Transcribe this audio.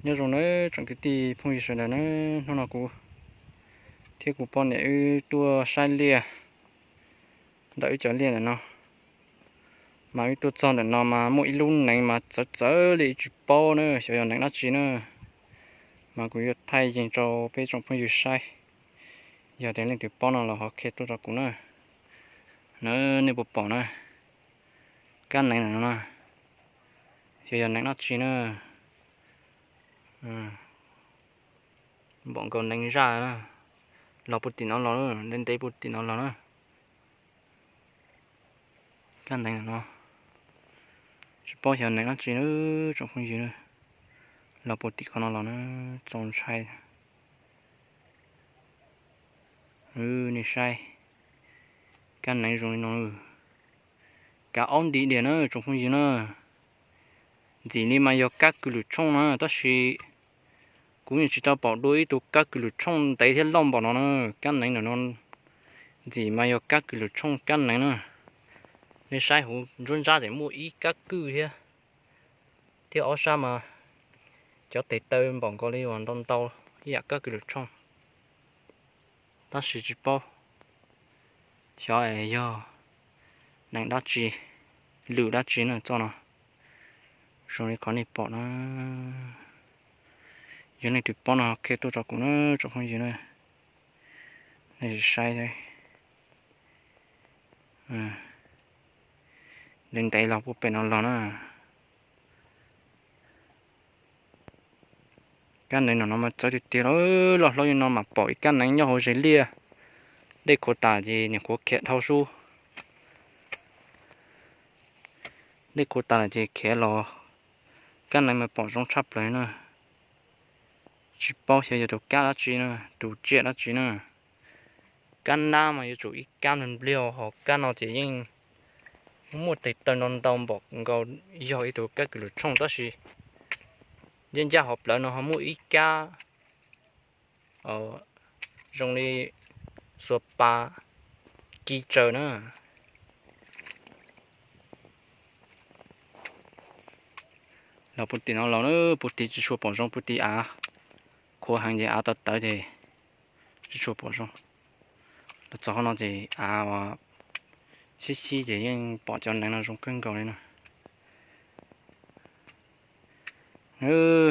Nyob zoo nawb tsoom kwv tij phooj ywg sawv daws na, hnub no kuv thiab kuv poj niam wb tuaj saib liaj ntawm wb cov liaj ntawm no, mas wb tuaj txog ntawm no mas muaj ib lub neev mas txawv txawv li tsis paub na, xyov yog neev dab tsi na, mas kuv yuav thaij yees rau peb tsoom phooj ywg saib, yog tias leej twg paub no los ho qhia tuaj rau kuv na. Na, nej puas pom na, kab neev ntawm no na, xyov yog neev dab tsi na. Npaum nkaus neev zaj na, los puag tim no los, ntev ntev puag tim no los na. Kab neev ntawm no, tsis paub xyov neev dab tsi na tsoom phooj ywg na, los puag tim qhov no los na, txaus ntshai. Nej saib, kab neev zoo li no, kav aub nti diam na tsoom phooj ywg na. Ntxim li mas yog kab kws lwm tshooj na, tab sis kuv yeej tsis tau pom dua ib tug kab kws lwm tshooj ntev thiab loj npaum no na. Kab neev ntawm no ntxim mas yog kab kws lwm tshooj kab neev na. Nej saib huv nruab nrab ces muaj ib kab kwj thiab, thiab ob sab mas cov tes taw npaum nkaus li uas ntau ntau ib yam kab kws lwm tshooj. Tab sis tsis paub xyov es yog neev dab tsi, lwm dab tsi na txoj no. Zoo li qhov nej pom na, yog leej twg paub no qhia tuaj rau kuv na tsoom phooj ywg na. Nej saib, ntev ntev los puag pem no los na. Kab neev no mas txawv tiag tiag, loj hlob li no mas pom ib kab neev nyob hauv zes liaj. Dej khuav tas ces niam khuav khiav dhau sub, dej khuav tas lawm ces khiav los, kab neev mas pom zoo tshaj plaws na. Tsis paub xyov yog tus kab dab tsi na, tus tsiaj dab tsi na. Kab nab mas yuav tsum ib kab npliag, ho kab no ces yeej muaj tes taw ntau ntau npaum nkaus yog ib tug kab kws lwm tshooj, tab sis ncaj ncaj hauv plawv no ho muaj ib kab zoo li xuas pas ki tsaws na. Los puag tim no los na, puag tim tsis tshua pom zoo, puag tim av khuav heev ces av tawv tawv ces tsis tshua pom zoo. Los txog qhov no ces av uas xib xib ces yeej pom cov neev no zoo kawg nkaus li na.